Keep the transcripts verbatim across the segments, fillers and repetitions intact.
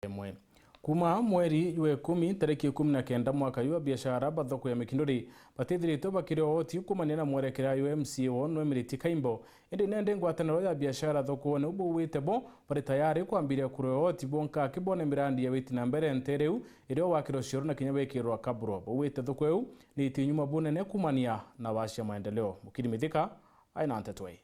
Imwe. Kuuma mweri jwa ikumi tariki ikumi na kenda mwaka juu, abiashara ba thoko ya Mikinduri batithiritwe bakiri ooti kuumania na mwerekera jwa M C A wao nwe Miriti Kaimbo. Indi nende ngwataniro ya biashara thokone u bauwite bo bari tayari kwambiria kurwa ooti bwonka aki bone mirandi ya witi na mbere ntere iu, irio wakirwa cioro na kinya wikirwa kaburo. Bauwite thoko iu ni itinyuma bunene kuumania na wacia maendeleo. Mukiri Mithika aina nteto ii.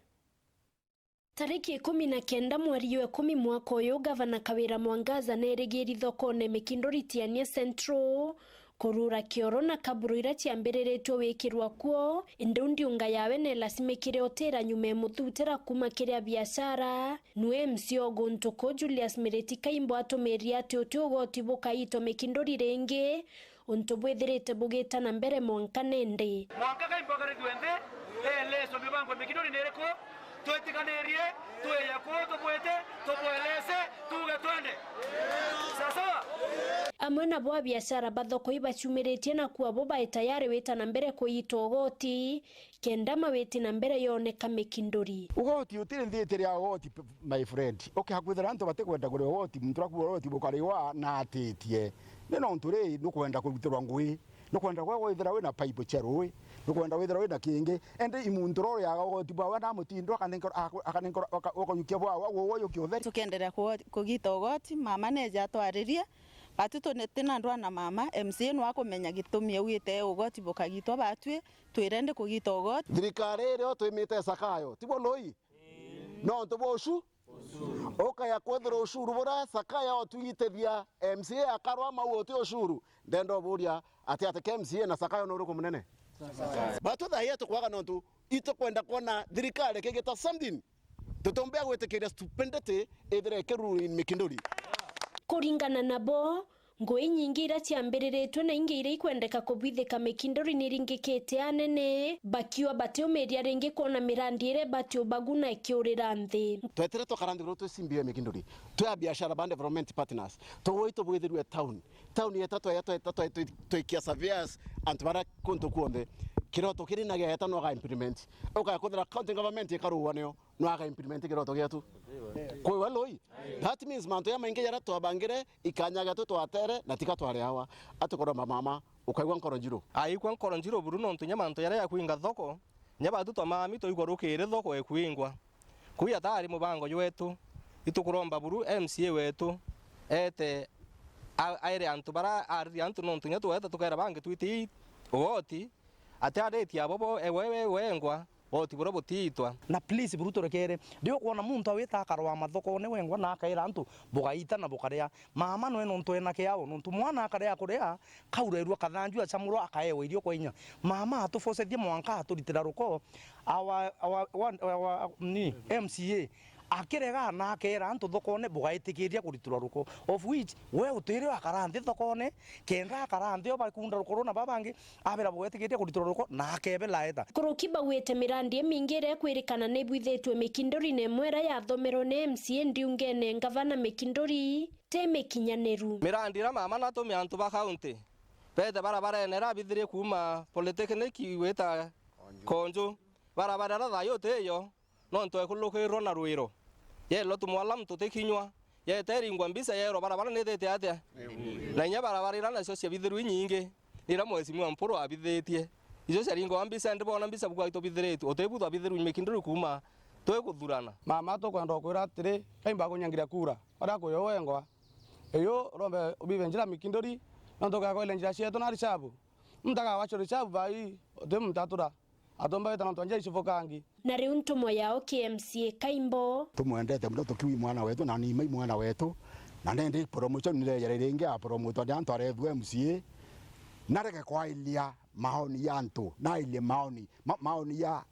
Tariki ikumi na kenda mweri jwa ikumi mwaka uyu, Gavana Kawira Mwangaza neerigiri thokone Mikinduri Tiania Central kurura kioro na kaburo ira ciambiriritwe wikirwa kuo, indi u ndiunga yawe neelasimikire utira nyuma e muthutira kuuma kiri abiashara. Nwe M C A o guntu kuu Julius Miriti Kaimbo atumirie ati uti ugoti bukaitwa Mikinduri ringi, untu bwithirite bugita na mbere mwanka nindi. Mwanka Kaimbo akarithue nthi, eleswe mibango ya Mikinduri ni iriku, twitikanirie, twiye kuu tubwite, tubwelese, tuuge twende. Sawa sawa? Amwe nabo abiashara ba thoko ibacumiritie na kuo bo bae tayari wita na mbere kuitwa ugoti, kenda mawiti na mbere yoneka Mikinduri. Ugoti utiri nthi itiri ya ugoti, p-, my friend. Ukia kwithira antu batikwenda kuria ugoti, muntu urakuua ugoti bukariwa na atitie. Ni nontu ri, nukwenda kurutirwa ngui, nukwenda gwe withira wina paipu cia rui, nukwenda withira wina kingi. Indi i muntu uria uriaga ugoti bwawe na mutindo akanenkora, aku-, akanenkora, aka-, ukajukia bwawe, gwe ujukia utheri. Tukiendelea ku-, kugita ugoti, mama neeja atwaririe, batu tuni-, tina ndwa na mama, M C A nwa akumenya gitumi augite ugoti bukagitwa batwi, twire ndi kugita ugoti. Thirikari irio twimite Sakayo, tibo Loi? Nontu bwa ucu-, ukaya kwithira ucuru buria Sakayo otwitithia, M C A akarwa mau uti ucuru. Ndenda uburia, ati ati ke M C A na Sakayo ni uriku munene? Batu thaia tukwaga nontu itukwenda kwona thirikari ikigita something. Tutumbia gwitikiria stupidity ithire ikiruru in Mikinduri. Kuringana nabo, ngui inyingi iria ciambiriritwe na ingi iria ikwendeka kubwithika Mikinduri niringikite anene, bakiuga batiumiria ringi kwona mirandi iria ibati ubaguna ikiurira nthi. Twetire tukara nthiguru twi C B A Mikinduri, twi abiashara ba development partners, tugui tubwithirue town. Town yetu twaya, tweta, twa-, twi-, twikia surveyors, antu bara kuntu kuonthe. Kiroto kiri na gieta no ga implement. Ukaya kuthira county government ikarua nio, no aga implement kiroto gietu. Kwiwa Loi? That means mantu ya maingi jaria twabangire, ikanya getu twatere, na tiga twari awa. Atukuromba mama, ukaigua nkoro njiru. Aigua nkoro njiru buru nontu nya mantu jaria jakwinga thoko, nya batu twa mami twaigua rukiri thoko ikwingwa. Kuu jatari mubango jwetu, itukuromba buru M C A wetu, ete a-, aire antu bara aririe antu nontu nya tweta tukera bangi twiti ugoti, ati aritie abo bo, ewe, ewe, wengwa, ugoti buria butiitwa. Na please buru turekere, rio kwona muntu awita akarwa mathokone wengwa na akaira antu bugaita na bukaria. Mama nwe nontu ena kiao, nontu mwana akaria kuria, kaurerua kathanju acamurwa akaewa irio kwa inya. Mama atufocethie mwanka aturitira ruko, awa, awa, wa, awa, ni, M C A akirega na akera antu thokone bugaitikiria kuritirwa ruko, of which we utiri akara nthi thokone, kenda akara nthi o bakunda ruko runa babangi, abera bugaitikiria kuritirwa ruko na akebela eta. Kuruki bauite mirandi imingi iria ikwirikana ni ibwithitue Mikinduri na imwe iria yathomerwe ni M C A ndiungene ngavana Mikinduri ti mikinyaniru. Mirandi iria mama natumi antu ba kaunti bete barabarene iria bithirie kuuma Polytechnic gwita Konju, barabara iria thayu tiyo, nontu ekulukirwa na rwiro. Yelwa tumwalamu tutikinywa, yete iringwa mbica yerwa barabara nithite atia? Na inya barabara iria nacio ciabithirwe inyingi, niria Mheshimiwa Mpuru abithitie. Icio ciaringwa mbica, ndibona mbica bugwa itubithiritwe, utibu twabithirwe Mikinduri kuuma twikuthurana. Mama, tukwenda ukwira atiri, Kaimbo akunyangiria kura, baria kuyo wengwa. Iyu urombe ubibe njira Mikinduri, nontu ugakoile njira cietu na ricabu. Muntu akagwacua ricabu bai, uti muntu atura. Atomba wita nontu njira icibukangi. Na riu ntumwa yao ki M C A Kaimbo. Tumwendete muno tukiuga i mwana wetu, na ni mai mwana wetu, na nendi promotion nirejere ringi a promote ni antu arethua M C A, na reke kwailia maoni ya antu, nailie maoni, ma-, maoni ya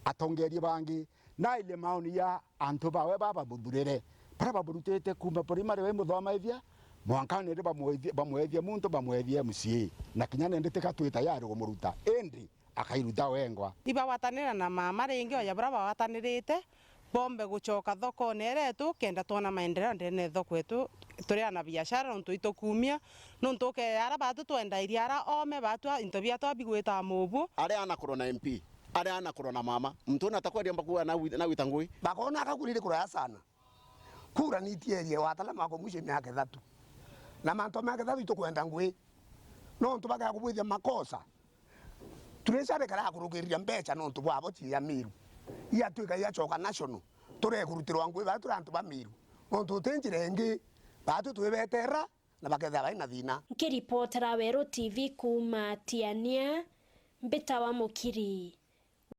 atongeria bangi, nailie maoni ya antu bawe baba muthurire, bara bamurutite kuuma primary we muthomethia, mwanka nendi bamwethie, bamwethie muntu, bamwethie M C A, na kinya nendi tiga twi tayari kumuruta, indi akairuta wengwa. Ibagwatanira na mama ringi oja bura bagwatanirite, bombe gucoka thokone iria yetu, kenda twona maendeleo ndene ya thoko yetu, turi ana biashara, nontu itukumia, nontu ukeya ara batu twendairie ara ome batwa, into biatwa bigwita mubu. Ari anakorwo na M P, ari anakorwo na mama, muntu una atakweria mbakuwa na wi-, na wita ngui. Bakona akakurire kuraya sana. Kura nitierie watala mako mwisho miaka ithatu. Na mantu ma kethira tukwenda ngui, nontu bakea kubwithia makosa, treasury karia kurugiriria mbeca nontu bwabo cia Miru, iatwika iacoka national, turekurutirwa ngui baa turi antu ba Miru, nontu uti njira ingi, baatu twibeterera na bakethira bai na thina. Nkiripotera Weru T V kuuma Tiania, mbitawa Mukiri.